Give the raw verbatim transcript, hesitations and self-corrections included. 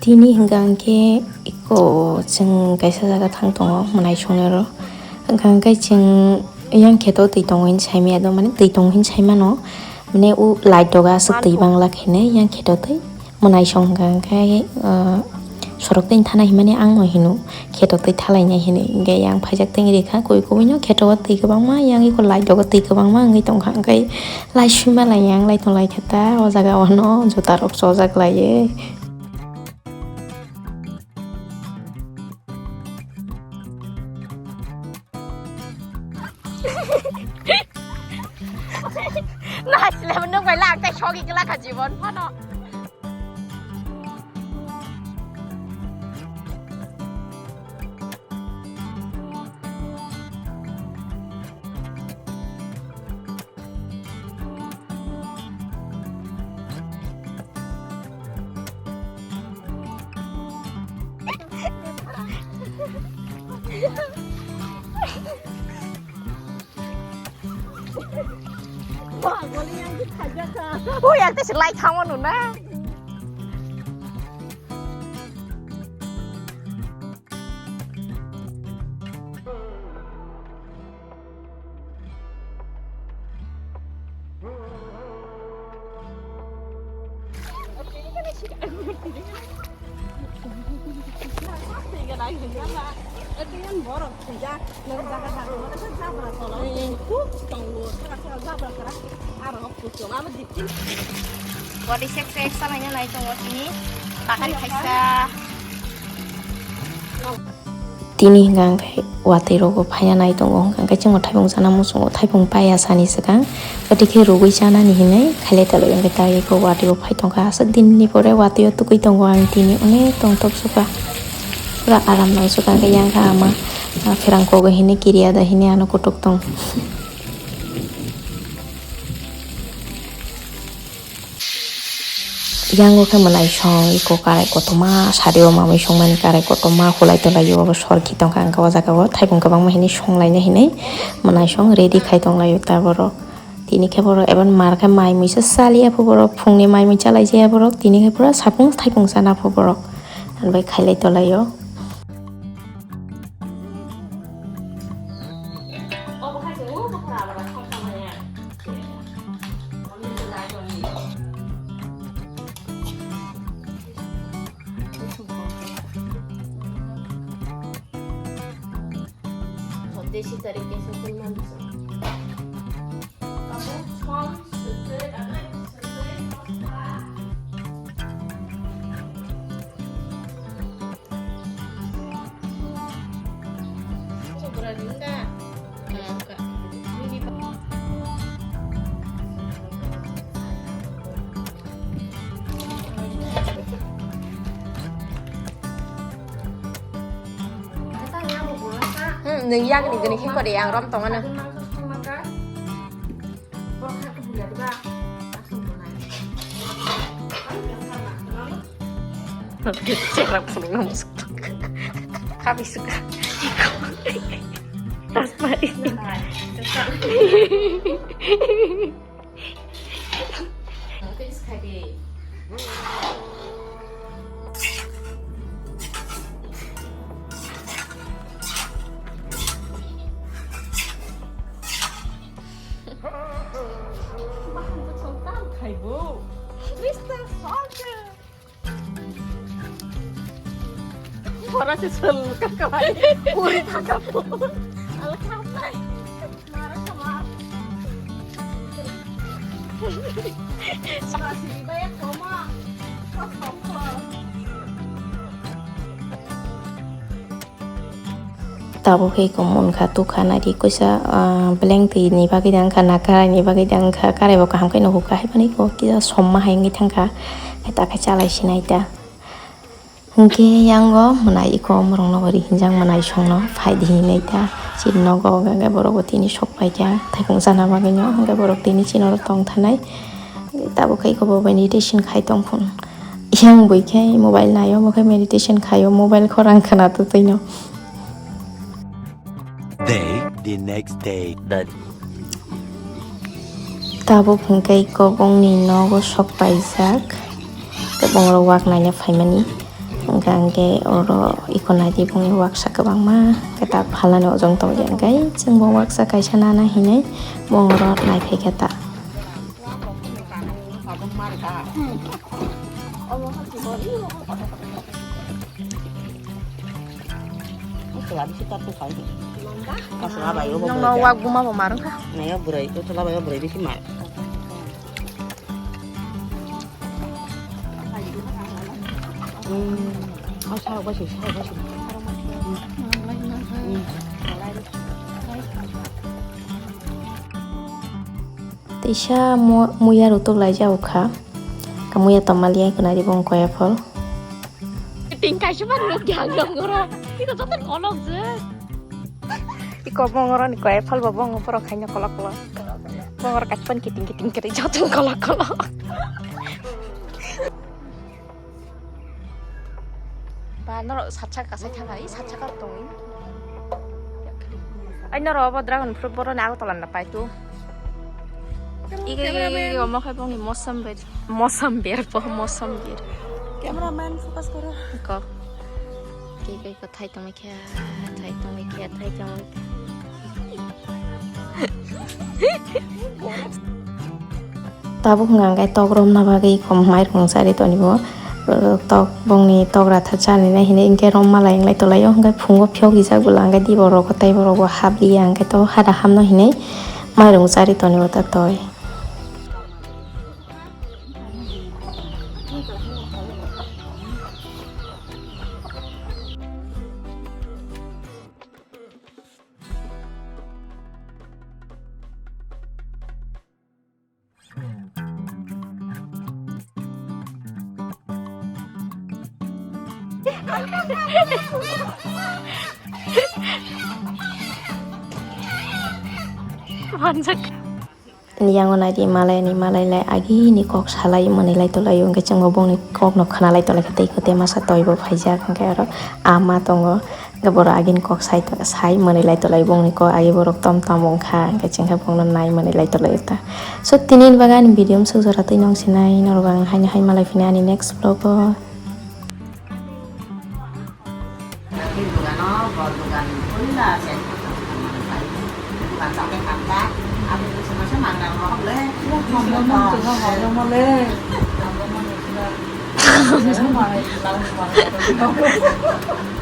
Tini hwnkha hwnkhe eko chwng kaisa jaga thang tongo mwnai songnai rok. Hwnkha hwnkhe chwng yang kheto twi tongo hinwi saimaya do, mane twi tongo hinwi saimano. Mane o light rok aswk twi bangla khainai yang kheto twi. Mwnai song hwnkha hwnkhe, ah, sorok twi thana hinmani ang no hino kheto twi thalainai hinwi. Hwnkhe yang phaijak twi rikha kubui kubui no kheto o twi kwbangma, yang eko light rogo twi kwbangma wngwi tongkha, hwnkhe lai swima lai yang lai tong lai khe ta o jaga o no juta rok chojak laiwi. Naisle nwng bai lang tei sogi glak kha jibon phano. O yang tei se lai thangmano na. Body sex sex salaina nai tongo tini. Pakari kaisa. Tini hwnkha hwnkhe watwi rogo phaina nai tongo, hwnkha hwnkhe chwngno thaipung chana muchungo, thaipung paiya sani swkang, gati khe rugwi chanani hinwi khailai tonglaio, hwnkhe ta eko watwi o phai tongkha, aswk din ni pore watwi o tugui tongo ang tini, onek tongthok sukha, pura aram nang sukha, hwnkhe yang kha ama, ah, pherang kogo hinwi kiriya da hinwi ano kutuk tong. Yango khe mwnai song eko karai kotorma sari o mamui songmani karai kotorma hulai tonglaio, obo sor khi tongkha, hwnkhe o jaga o thaipung kwbangma hinwi songlaina hinwi mwnai song ready khai tonglaio ta borok. Tini khe borok ebo mar khe mai muisa chaliya pho borok, phungni mai mui chalaijaya borok, tini khe pura sapung thaipung chana pho borok, ani bai khailai tonglaio. Desi tarike se kun mansa. Kamu som sesuai apa yang sesuai. Hmm, nung yak ni gini khe kori ang rom tong ano. Cherak phunukna muchuk tong. Kami suka. Tasmai. Pora se sol ka kawai. Puri thaka po. Ala kawai. Mara kama. Mara si ba ya koma. Ko koma. Tabuk khe eko mon kha, tukha, naidi, koisa, ah, beleng twi ni bagwi da wngkha, na karai ni bagwi da wngkha, karai bo kaham khe no hukha, hai phano eko kisa somma hai wngwi thangkha, hai ta khe chalai sinai ta. Hwnkhe yango mwnai eko omorok nogo ri hinjak mwnai songno phai di hinwi ta, chini nogo hwnkhe borok bo tini sok pai kha thaipung chana bagwi no, hwnkhe borok tini chini oro tong thanai. Tabuk khe eko bo meditation khai tong phun. Yang bui khe mobile naio, bo khe meditation khaio, mobile khorang khwna twtwi no. Day, the next day. Tabuk hwnkhe kobongni nogo sok paijak, kobongrok wak naina phaimani. Hwnkhe hwnkhe oro iko naidi bongni waksa kwbangma khe ta phalnani ojong tongya, hwnkhe chwngbo waksa kaisa nana hinwi bongoro naiphaikha ta. Nokno wak buma bo mar wngkha. Naiya bwrwi, o chwla bai o bwrwi bisi mar. Teisa mo-, muya rutuk lai jak kha. Ka muya tongmaliya, iko naidi bong koya phol. Ting kaisa ba nuk yang dong oro. Iko joto kolok je. Iko bong oro ni koya phol bo bong borok khaina kolok kolok. Bong oro kaisa ban kiting kiting kiri joto kolok kolok. Ba norok satsa kasai thang hai, satsa kar tongwi. Ai norok obo dragon fruit borok ni Agartala ni pai tu. Ige ige ige omo khai bongni mosam ber, mosam ber bo, mosam ber. Cameraman focus koro. Ko. Ige ige ko thai tongwi khe, thai tongwi khe, thai tongwi khe. Tabuk hwnka hwnkhe tok romna bagwi khom mairung chari tongo. Tok bongni tok ratha chani nai hinwi hwnkhe romma lai wnglai tonglaio, hwnkhe phungo phiyok rijak bwla hwnkhe dibo rogo tei borok bo hap liya hwnkhe to hada hamno hinwi mairung chari tongo ta toi. Manjak. Yang o naidi malai ni malai lai agi ni kok salai mwnwi lai tolai o, hwnkhe chwng bo bongni kok no khna lai tolai khe tei kote masa toi bo phaijak, hwnkhe oro ama tongo, hwnkhe borok agi ni kok sai, sai mwnwi lai tolai bongni kok agi borok tom tom wngkha, hwnkhe chwng khe bongno nai mwnwi lai tolai o ta. So tini ni bagwi ani video swk jora twi nong sinai norok ang haino hai malai phini ani next vlog o. Dugan o, bol dugan punda se. Dugan sampai kanta, aku tu semasa mangan rohok le. Mangan tu sama orang male. Mangan tu sama orang male.